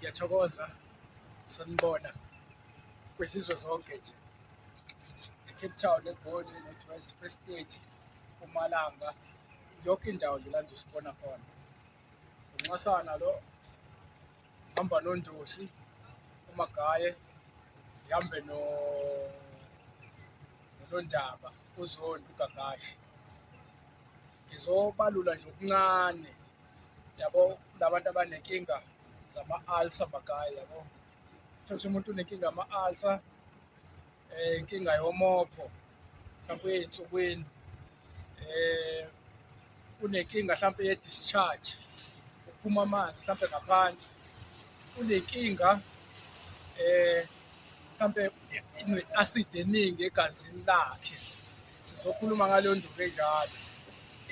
Ngiyathokoza sanibona kwizizwe zonke nje e-Cape Town, eGoli, e-North West, Free State, Mpumalanga, yonke indawo nje la nizosibona khona. Unxasana lo, ngihamba noNdosi, uMagaye, ngihambe noNondaba, uZondi, uGagashi. Ngizobalula nje okuncane yabo labantu abanenkinga zama-ulcer Magaye yabo. Uthole ukuthi umuntu unenkinga yama-ulcer, inkinga yomopho mhlawumpe ey'nsukwini, unenkinga hlampe ye-discharge, kuphuma amanzi hlampe ngaphansi, unenkinga mhlampe ine-acid eningi egazini lakhe. Sizokhuluma ngaleyo nduku enjalo.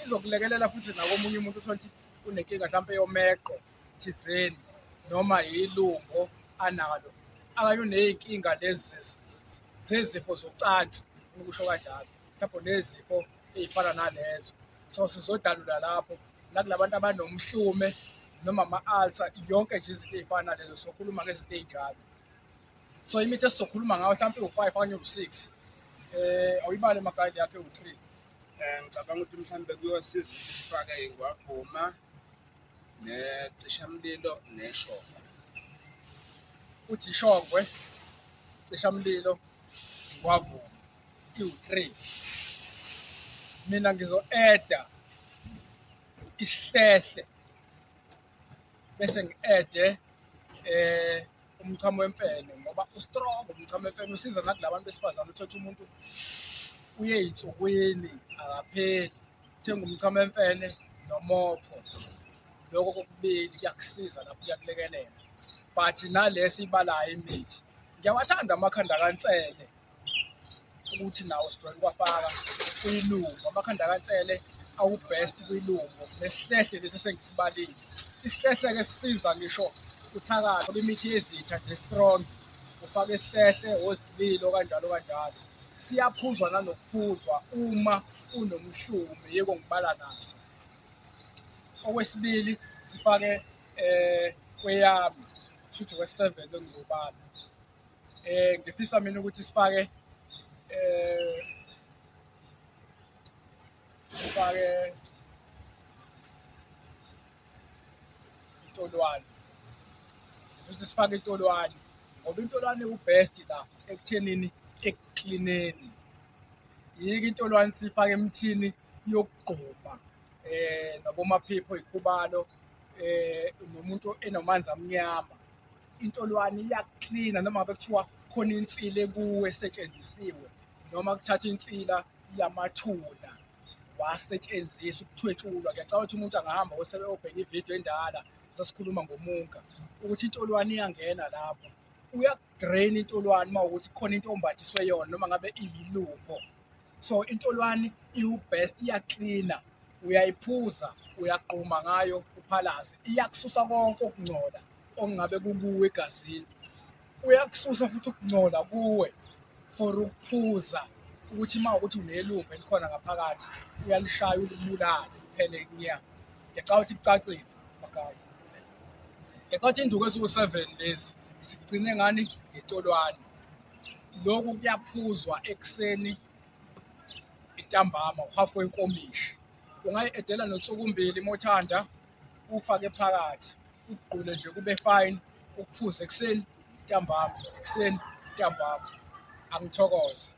Izokulekelela futhi nakomunye umuntu uthole ukuthi unenkinga hlampe yomeqo thizeni noma yilungo analo akanye uney'nkinga lezi zezifo zocansi ngifuna ukusho kanjalo mhlawumbe unezifo ey'fana nalezo. So sizodalula lapho nakulabantu abanomhlume noma ama-ulcer yonke nje izinto ey'fana nalezo sizokhuluma ngezinto ey'njalo. So imithi esizokhuluma ngayo mhlawumpe iwu-five okanye iwu-six. Awuyibale Magayile yakho ewu-three. Ngicabanga ukuthi mhlawumbe kuyosiza ukuthi sifake ingwavuma necishamlilo neshongwe. Uthi ishongwe, cishamlilo, ingwavuma iwu-three. Mina ngizo-add-a isihlehle bese ngi-add-e umchamo wemfene ngoba u-strong umchamo wemfene usiza nakulabantu besifazane uthole umuntu uye ey'nsukwini akapheli. Thenga umchamo wemfene nomopho, lokho kokubili kuyakusiza lapho kuyakulekelela. But nale esiyibalayo imithi, ngiyawathanda amakhanda kaNsele ukuthi nawo sijwayele ukuwafaka kwilungu. Amakhanda kaNsele awu-best kwilungu nesihlehle lesi esengisibalile. Isihlehle-ke sisiza ngisho uthakatha ngoba imithi yezitha nje strong, ufake isihlehle, ozililo kanjalo kanjalo. Siyaphuzwa nanokuphuzwa uma unomhlume, yiko ngibala naso. Okwesibili sifake kweyami, kushuthi okwesi-seven engizobala. Ngifisa mina ukuthi sifake sifake intolwane, futhi sifake intolwane ngoba intolwane iwu-best la ekuthenini ekuklineni. Yiko intolwane siyifake emthini yokugquma nabomaphepha oy'khubalo nomuntu enamanzi amnyama. Intolwane iyakuklina noma ngabe kuthiwa khona insila ekuwe esetshenzisiwe noma kuthathwa insila yamathuna wasetshenziswa ukuthwetshulwa. Ngiyacabanga ukuthi umuntu angahamba oyobheka ividiyo endala sasikhuluma ngomunga ukuthi intolwane iyangena lapho. Uyaku-drain-a intolwane uma kuwukuthi kukhona into ombathiswe yona noma ngabe iyilupho. So intolwane iwu-best iyaklina, uyayiphuza, uyagquma ngayo uphalaze, iyakususa konke ukungcola okungabe kukuwe egazini. Uyakususa futhi ukungcola kuwe for ukuphuza ukuthi uma kuwukuthi unelumbo elikhona ngaphakathi uyalishaya ulibulale liphele nya. Ngiyacabanga ukuthi kucacile Magaye. Ngiyacabanga ukuthi iy'nduku eziwu-seven lezi sigcine ngani ngetolwane. Lokhu kuyaphuzwa ekuseni ntambama uhhafu wenkomishi. Ungayi-edela notsukumbili uma uthanda uwufake phakathi ukugqule nje kube fine ukuphuze ekuseni ntambama, ekuseni ntambama. Angithokoze.